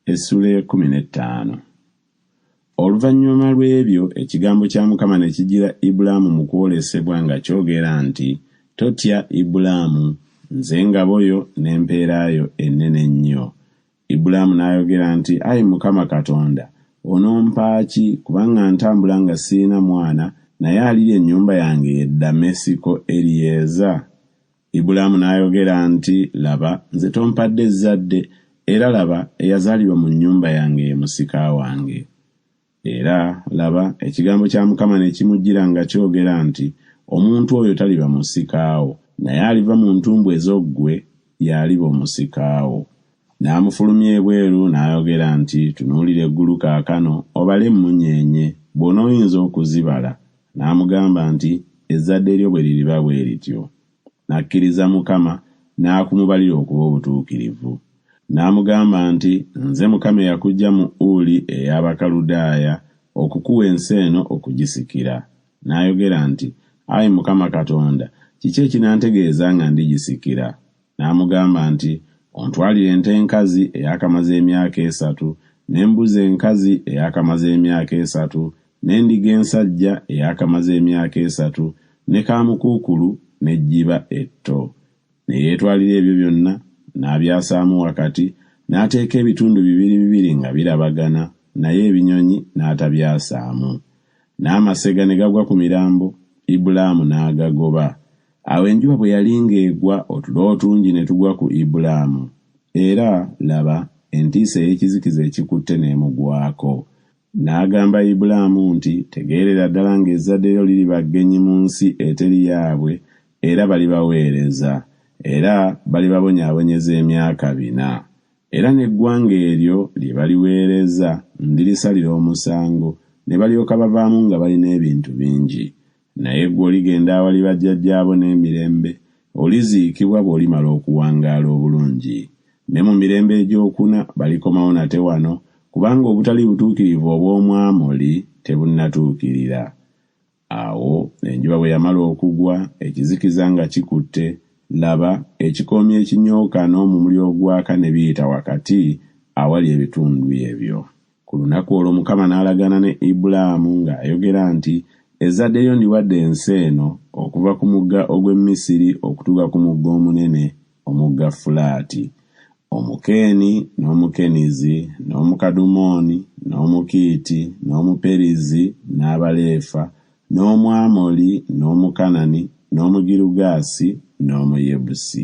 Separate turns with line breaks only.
Essuula ey'ekkumi n'ettaano. Oluvannyuma lw'ebyo ekigambo kya Mukama ne kijjira Ibulaamu mu kwolesebwa nga kyogera nti Totya, Ibulaamu, nze ngabo yo n'empeera yo ennene ennyo. Ibulaamu n'ayogera nti Ayi Mukama Katonda, onompa ki, kubanga ntambula nga sirina mwana, naye alirya ennyumba yange ye Dammesiko Eriyeza? Ibulaamu n'ayogera nti Laba, nze tompadde zzadde, era laba, eyazaalirwa mu nnyumba yange ye musika wange. Era, laba, ekigambo kya Mukama ne kimujjira nga kyogera nti Omuntu oyo taliba musika wo, naye aliva mu ntumbwe zo ggwe, y'aliba omusika wo. N'amufulumya ebweru n'ayogera nti Tunuulira eggulu kaakano, obale emmunyeenye, bw'onooyinza okuzibala. N'amugamba nti Ezzadde lyo bwe liriba bwe lityo. N'akkiriza Mukama, n'akumubalira okuba obutuukirivu. N'amugamba nti Nze Mukama eyakuggya mu Uli ey'Abakaludaaya, okukuwa ensi eno okugisikira. N'ayogera nti Ayi Mukama Katonda, kiki ekinantegeeza nga ndigisikira? N'amugamba nti Ontwalire ente enkazi eyaakamaze emyaka esatu, n'embuzi enkazi eyaakamaze emyaka esatu, n'endiga ensajja eyaakamaze emyaka esatu, ne kaamukuukulu n'ejjiba etto. Ne yeetwalira ebyo byonna, n'abyasaamu wakati, n'ateeka ebitundu bibiri bibiri nga birabagana, naye ebinyonyi n'atabyasaamu. N'amasega ne gagwa ku mirambo, Ibulaamu n'agagoba. Awo enjuba bwe yali ng'egwa, otulo otungi ne tugwa ku Ibulaamu, era, laba, entiisa ey'ekizikiza ekikutte n'emugwako. N'agamba Ibulaamu nti Tegeerera ddala ng'ezzadde lyo liriba ggenyi mu nsi eteri yaabwe, era balibaweereza, era balibabonyaabonyeza emyaka bina. Era n'eggwanga eryo lye baliweereza ndirisalira omusango, ne balyoka bavaamu nga balina ebintu bingi. Naye ggwe oligenda awali bajjajjaabo n'emirembe, oliziikibwa bw'olimala okuwangaala obulungi. Ne mu mirembe egy'okuna balikomawo nate wano, kubanga obutali butuukirivu obw'Omwamoli tebunnatuukirira. Awo enjuba bwe yamala okugwa, ekizikiza nga kikutte, laba, ekikoomi ekinyooka n'omumuli ogwaka ne biyita wakati awali ebitundu ebyo. Ku lunaku olwo Mukama n'alagaana ne Ibulaamu ng'ayogera nti Ezzadde lyo ndiwadde ensi eno, okuva ku mugga ogw'e Misiri okutuuka ku mugga omunene, omugga Fulaati, Omukeeni, n'Omukenizi, n'Omukadumooni, n'Omukiiti, n'Omuperizi, n'Abaleefa, n'Omwamoli, n'Omukanani, n'Omugirugaasi, n'Omuyebusi.